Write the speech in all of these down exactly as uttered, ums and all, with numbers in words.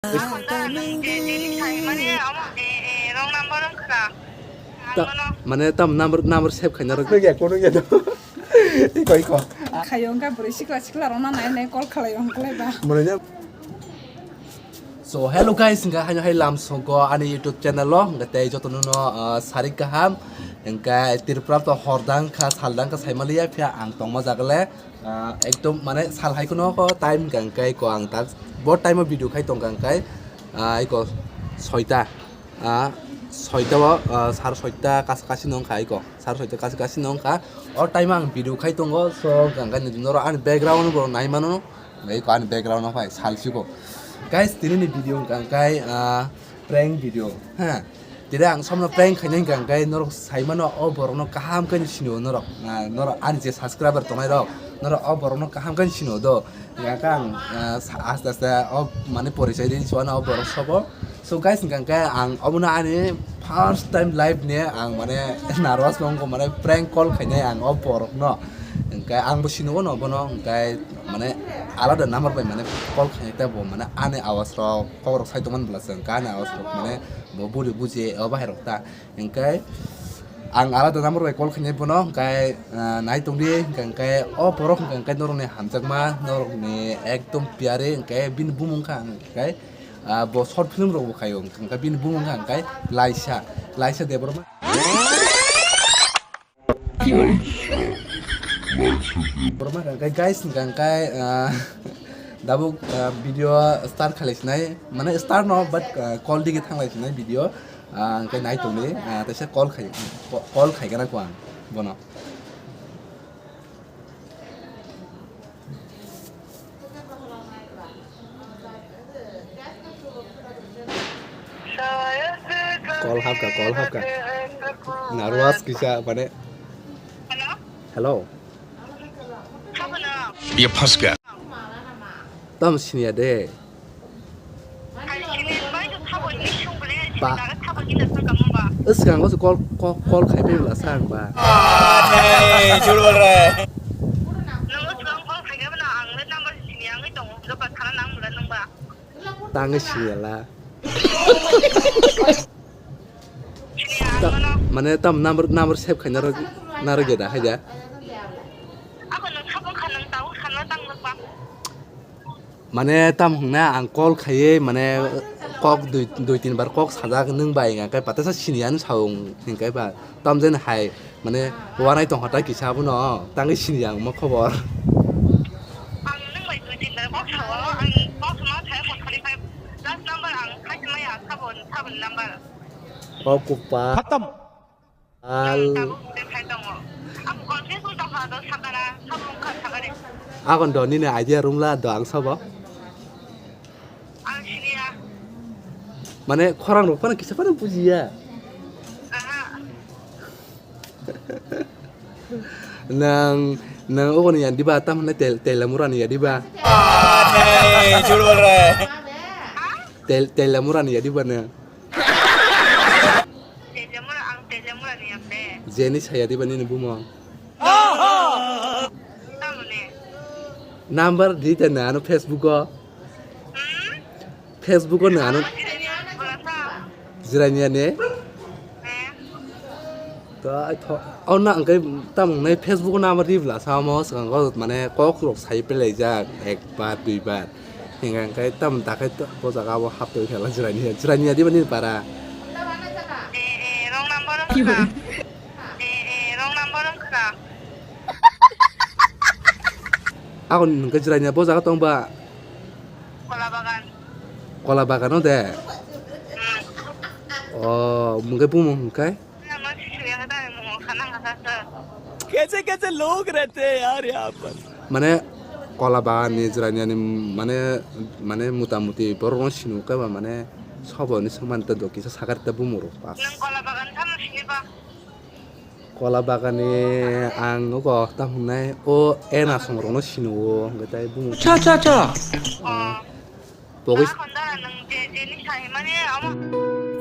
Tamo na, nwng je, je ni sai mani, amo, eh, eh, wrong number wng kha. Ta-, mane tam number, number save khaina rw. Nugya, ko nugya to. Iko, iko. Khayo wngkha bwrwi sikla sikla rokno nai nai call khlai wngkha ba. Mane nya. So, hello guys, wngkha haino hai lam songo ani YouTube channel o, wngkha tei joto no, ah, sari kaham, wngkha Tripura to hor dang kha, sal dang kha, sai maliya phiya ang tongma jaga le. Ah, ekdom mane sal hai kheno ko time hwnkha hwnkhe ko ang tak bo time o video khai tongkha hwnkhe, ah, iko soita, ah, soita o, ah, sar soita kas-, kasi no wngkha iko, sar soita kasi kasi no wngkha. O time o ang video khai tongo, so hwnkha hwnkhe norok ani background bo nai mano, iko ani background o phai sal siko. Guys, tini ni video hwnkha hwnkhe, ah, prank video, ha. Tire ang somno prank khaina hwnkha hwnkhe norok sai mano o borokno kaham khe sini o norok. Ah, norok ani je subscriber tongnai rok, norok o borokno kaham khe sini o do. Hwnkha khe ang, ah, sa-, aste aste o mane porichai ri suana o borok sobo. So guys, hwnkha khe ang obono ani first time live ni ang mane nervous wngkha mane prank call khainai ang o borokno. Hwnkhe ang bo sini o no bono hwnkhe mane alada number bai mane call khainai ta bo mane ani awas rok kok rok sai tongmani bwla se hwnkhe ani awas rok mane bo buri buji o bahai rok ta hwnkhe ang alada number bai call khainai bono hwnkhe, ah, nai tongdi hwnkhe o borok hwnkhe norokni hamjakma norokni ekdom piyari hwnkhe bini bumung kha hwnkhe, ah, bo short film rok bo khaio hwnkhe bini bumung kha hwnkhe Laisa, Laisa Debbarma. Borok ma hwnkha khe guys, hwnkha khe, ah, dabuk, ah, video start khalai sinai, mane start no, but, ah, call digi thanglai sinai video, ah, hwnkhe nai tongdi, ah, teisa call khai, call khai gana ko ang bono. Call hapkha, call hapkha. Nervous kisa, mane. Hello? Hello. Ye phas gaya. Tam siniya de. Ba. Swkango se call, call, call khai bai bwla sa ang ba. Hey, jhul bol raha hai. Tangwi siyala. Ta-, mane tam number, number save khai narwk, narwk ya da, hai da? Mane tam hwnkna ang call khaiwi, mane kok dui, dui tin bar kok sajak nwng bai, hwnka khe patesa sini ano sao hwnka khe ba. Tamjani hai, mane, wanai tongkha tai kisa abono, tangwi sini ang omo khobor. Ang nwng bai dui tin bar kok sao, ang kok sama thaya kok forty five, last number ang khai maya, sabon, sabon number. O kupa. Khatam. Al. Ang tabuk de khai tongo. Ang confuse wng tongkha do sakara, sabon kha sakari. Agon do nini idea rumla do ang sabo. Ang siniya. Mane khorang rok phano kisa phano bujiya. Aha. Nang, nang ogo ni yandi ba tam hwnle tel, telamura ni yandi ba. Hey, jhul bol raha hai. Tel, telamura ni yandi ba nang. Telamura, ang telamura ni yam de. Jeni saya di ba nini bumung. Tamoni. Number di ta na ano Facebook o. Hmm? Facebook o na ano. Ano sini ano bola sa. Jirania ne? Eh. Ta tho. Au na angkai tamung nai Facebook o number di bla sa mo swkang ko mane kok rok sai pelai jak ek bar dui bar. Hingka hingka tam dakhai to, bo jaga abo haptwi khala jirania, jirania di bani para. Eh, eh, wrong number wng kha. Eh, eh, wrong number wng kha. Ako nungkhe jirania bo jaga tong ba? Kola bagan. Kola bagan o de? Hmm. Oh, mungkhe bumung hingkhe? कैसे कैसे लोग रहते हैं यार यहाँ पर। Mane kola bagan ni jirania ni mane, mane muta muti borok no sinu khe ba mane sobo ni swngmani ta do kisa sakari ta bumung rok. Nwng kola bagan tamo sini ba? Kola bagan ni ang nugo ta hwngnai o ena song rok no sinu o hwnkhe tai bumung. Cha cha cha. Oh. Pogis. Dara ta nwng di.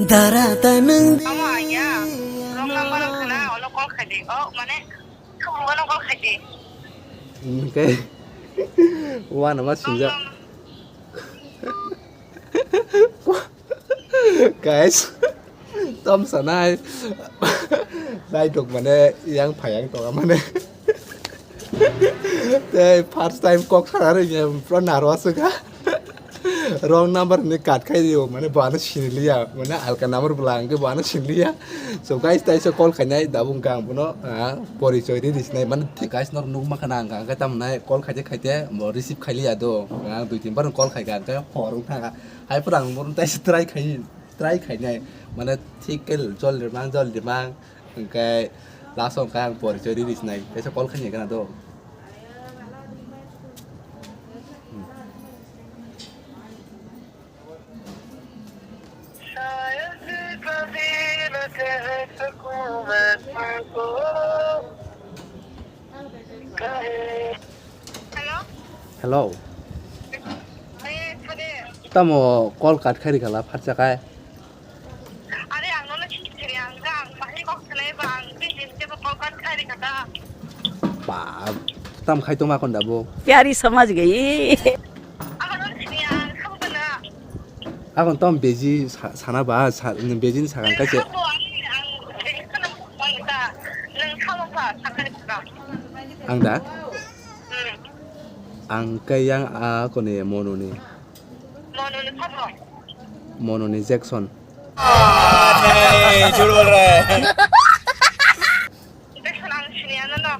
Dara ta nwng di. Amo aya. Wrong number wng khana, olo call khai di. Oh, mane, thumung no call khai di. Hingke. Wana ma sinja. Wrong number. Guys, tom sanai. Naitok mane yang phayang tonga mane. Tei first time kok sana rwngya, pura narwa swkha. Wrong number ni cut khai rio, mane bo ano siniliya, mane alka number bwla hwnkhe bo ano siniliya. So guys, taisa call khainai, dabung kang bono, ah, porichoi ri risinai, mane guys, nor nuk makhana ang khe tamnai call khaite khaite bo receive khailiya do. Ang dui tin bar call khaikha, ang khe hor wng thangkha. Hai pura ang bono taisa try khai, try khainai, mane thik khe jol rimang, jol rimang. Hwnkhe last o hwnkhe ang porichoi ri risinai, kaisa call khainai gana do. Hello. Hello. Eh, sade. Tamo call cut khairi khala phatsa khai. Are ang nono sini sini ang ga ang bahai kok sanai ba ang tin din tebo kok kan khai rikha ta. Ba, tam khai toma kon dabo. प्यारी समझ गई। Ang nono sini ang khamu kana. Akon tom beji sa-, sana ba, sa-, beji ni sakang kaise. Ang ang ang ta. Nang khamu ba sakani ba. Ang da? Hmm. Ang kayang a kone mononi. Mononi khamu. Mononi Jackson. नहीं, झूठ बोल रहा है। Jackson ang siniya no no.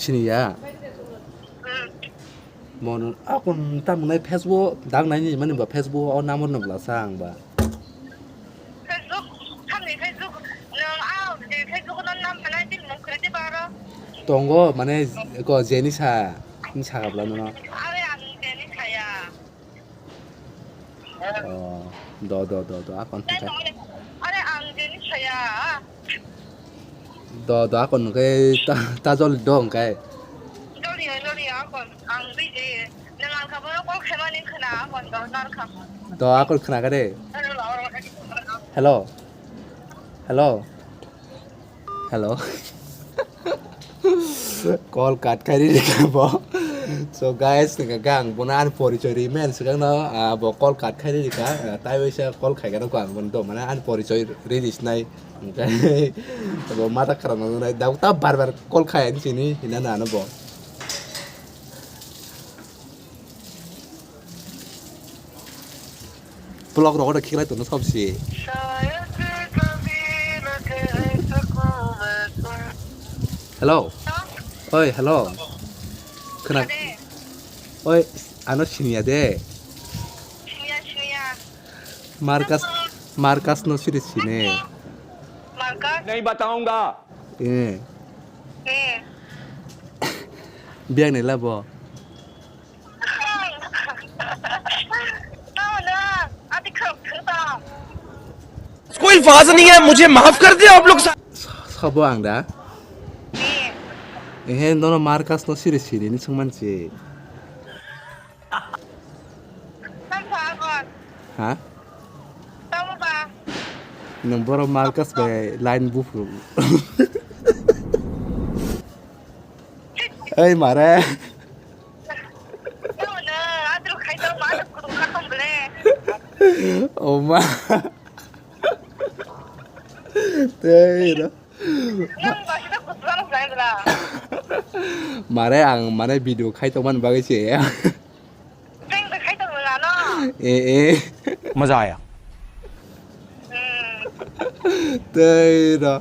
Siniya? Hmm. Mono akon tamnai Facebook dang nai ni mani ba Facebook o number no bla sa ang ba. Facebook, tamni Facebook, nang a, Facebook no nam mana tin mung kre di baro. Tongo mane ko Jenisa ni sa bla no. Are ang Jenisa ya. Oh, do, do, do, do, akon hwnkhe. Are ang jeni saya. Do, do, akon hwnkhe ta, ta jol do hwnkhe. Joli, joli, akon ang biji. Nang ang kabo kol khemani khna akon do nar kha. Do, akon khna kade. Hello. Hello. Hello. Call cut khai rikha bo. So guys, nang gang bono ani porichoi rimen swkang no, ah, bo call cut khai rikha, ah, tai waisa call khai gana ko ang bono do, mane ani porichoi ri risinai. Bo mata khara no nai, da ta bar bar call khai ani sini, hina na no bo. Vlog rogo da khiklai tono sob si. Hello. Oi, hello. Khna. Oi, ano siniya de. Siniya, siniya. Marcus, Marcus no siri sine. Marcus? नहीं बताऊंगा। Eh. Eh. Biang ni labo. कोई अल्फाज नहीं है, मुझे माफ कर दे आप लोग। Sabo ang da? Ehe, nono Marcus no siri siri ni swngman si. Ha? Nwng borok Marcus bai line buphuru. Ei mare. Oma. Tei no. Mare ang mane video khai tongmani bagwi se. Prank bai khai tongmani ano. Eh, eh. मजा आया। Hmm. Tei no.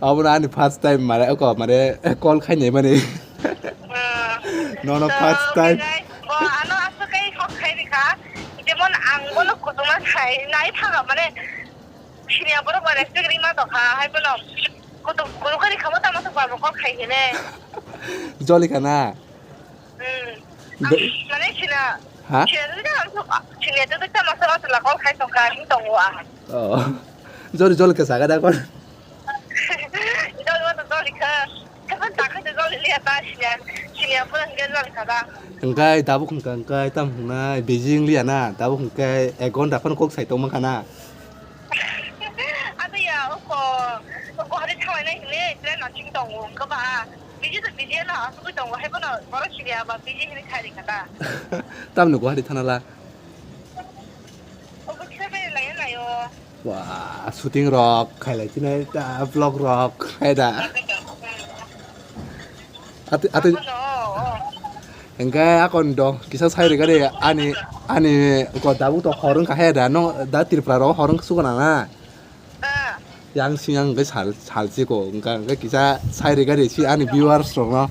Abo no ani first time mare, oko mare call khai nai mani. Hmm. No, no, so, first time. Guys, bo ano aswk khe kok khai rikha. Jemon ang bono kuchukma sai nai thaga mane. Siniya borok bai respect rima tongkha, hai bono kutuk, kutuk khe rikha bo tamo tong pabo kok khai hine. Joli kana? Hmm. Be- Ang mane sina, ha? Sina jodi ka ang sok, sina jodi ka masa masa la kok khai tongkha, hing tongo ang. Oh. Joli joli khe saga da kon. Joli mata joli kha. Kapan tak kha joli liya ta sina, sina pura hingga joli kha da. Engkai tabuk engkai tam hwngnai Beijing liya na, tabuk engkai ek ghonta phano kok sai tongma khana. Ado ya, oko, oko hari thawainai hwnwi, train no chini tongo, wngkha ba? Busy to busy no, asugwi tongo, hai bono, borok siriya ba, busy hwnwi khai rikha ta. Tamni Guwahati thana la? Oko kisa bere lai lai o. Wah, shooting rok khailai chinai ta, vlog rok khai da. Ati, ati. Hingke akon do kisa sai rega de ani, ani ko dabu to horong kha he da no da Tripura ro horong sugo na na. Yang sing yang ke sal, sal si ko hingke, hingke kisa sai rega de si ani viewers rok no.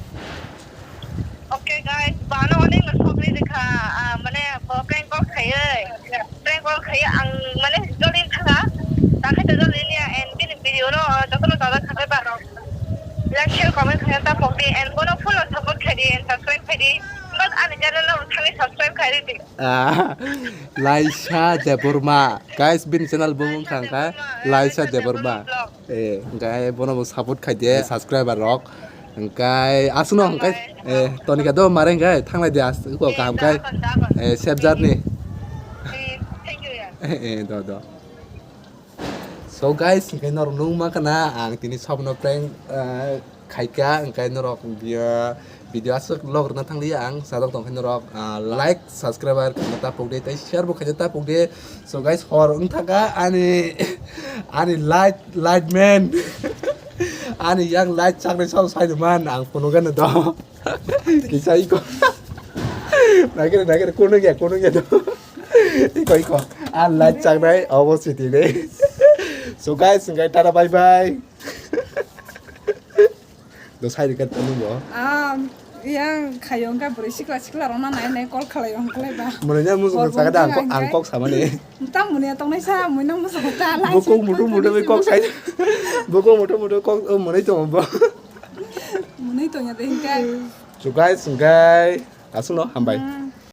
Okay guys, bano onek no sokri de kha, ah, mane bo prank call khaiye. Prank call khaiye ang mane jolin thanga. Ta khai ta jolin ya and bini video no, ah, joto no jala khabe ba. Like, share, comment khaina ta pokdi and bono full support khaidi and subscribe khaidi. But ani channel no thangni subscribe khaidi. Ah, Laisa Debbarma. Guys, bini channel bo wng kha hingkha Laisa Debbarma. Eh, hingkha bono bo support khaidi, subscriber rok. Hingkha aswkno hingkha, eh, tonika do mare hingkha thanglai de as ko kaham kai. Eh, safe journey. Eh, thank you ya. Eh, eh, do, do. So guys, hingkha norok nung ma kana ang tini sabno prank, eh, khaika, hingkha norok video, video aswk log rwna thanglia ang, sadok tong khe norok, ah, like, subscriber khaina ta pokdi, tei share bo khaina ta pokdi. So guys, hor wng thaka ani, ani light, light man, ani yang light chaknai sabo sai man ang phunukgano do. Kisa iko. Nagere, nagere, kunung ya, kunung ya do. Iko, iko. Ah, light chaknai, obo siti de. So guys, hingkha tata, bye bye. Do sai rika tanu bo. Ah, yang khayo hingkha bwrwi sikla sikla rokno nai nai call khlai hongklai ba. Mwnwi na musu call saka da ang hongklai ko-, ang hingkha. Kok samani. Tam mwnwi tong nai sa mwnwi na musu ta lai. Bokong mutu mutu bai kok sai. Bokong mutu mutu kok, oh, mwnwi tong bo. Mwnwi tong ya de hingkha. So guys, hingkha aswkno hambai. Hmm.